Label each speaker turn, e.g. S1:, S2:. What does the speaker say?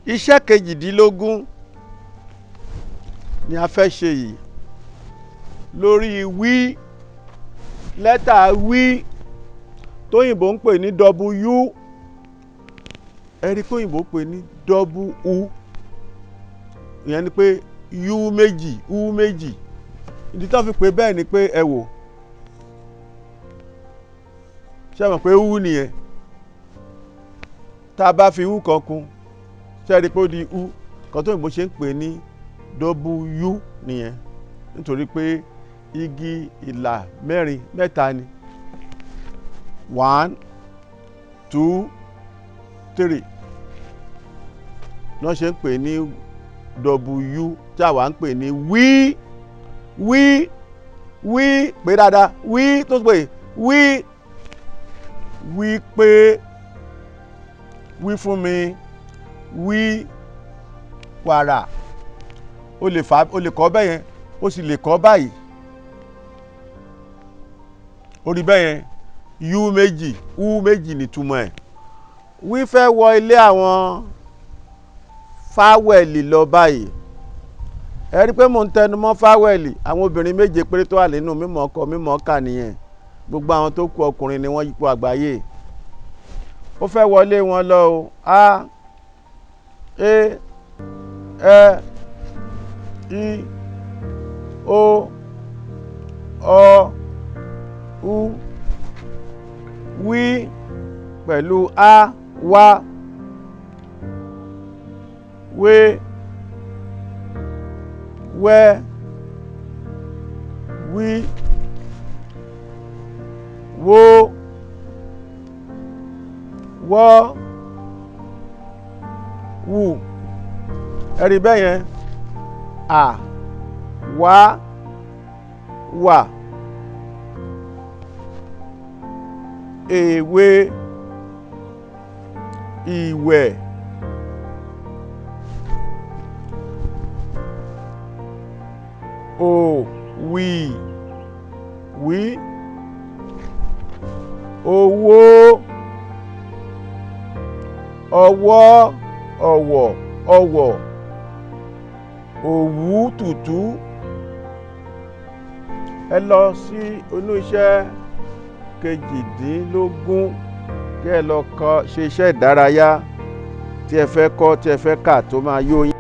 S1: Iṣẹ́ kejìdínlógún ni a fẹ́ ṣe yìí lórí wí, lẹ́tà wí tóyìnbó ń pè ní W. Ẹ rí i pé òyìnbó pè ní W, ìyẹn ni pé U méjì, U méjì. Ìdí tó fi pè bẹ́ẹ̀ ni pé ẹ wò, ṣé ẹ mọ̀ pé U nìyẹn? Tá a bá fi U kan kún, ṣé ẹ rí i pé ó di U? Kan tóyìnbó ṣe ń pè ní W nìyẹn, nítorí pé igi ìlà mẹ́rin mẹ́ta ni. 1, 2, 3. Ní wọ́n ṣe ń pè ní W tí àwa ń pè ní wí, wí, wí, pé dáadáa, wí tó pè wí, wí pé, wí fún mi, wí wàrà. O lè fà, o lè kọ́ bẹ́ẹ̀ yẹn, o sì lè kọ́ báyìí. O rí bẹ́ẹ̀ yẹn, U méjì, U méjì nìtumọ̀ ẹ̀. Wí fẹ́ wọ ilé àwọn fáwẹ̀lì lọ báyìí. Ẹ rí pé mò ń tẹnu mọ́ fáwẹ̀lì, àwọn obìnrin méje péré tó wà nínú mímọ̀ ọkọ mímọ̀ kà nìyẹn. Gbogbo àwọn tó kù ọkùnrin ni wọ́n yípo àgbáyé. Ó fẹ́ wọlé wọn lọ o. A, E, Ẹ, I, O, Ọ, U. Wí pẹ̀lú A, wá, wé, wẹ́, wí, wó, wọ́, wù. Ẹ rí bẹ́ẹ̀ yẹn, à, wá, wà, èwe, ìwẹ̀. Ò, wì, wí, owó, ọwọ́, ọ̀wọ̀, ọ̀wọ̀, òwú tùtú. Ẹ lọ sí inú iṣẹ́ kejìdínlógún kí ẹ lọ kọ́ ṣe iṣẹ́ ìdárayá tí ẹ fẹ́ kọ́, tí ẹ fẹ́ kà tó máa yó yín.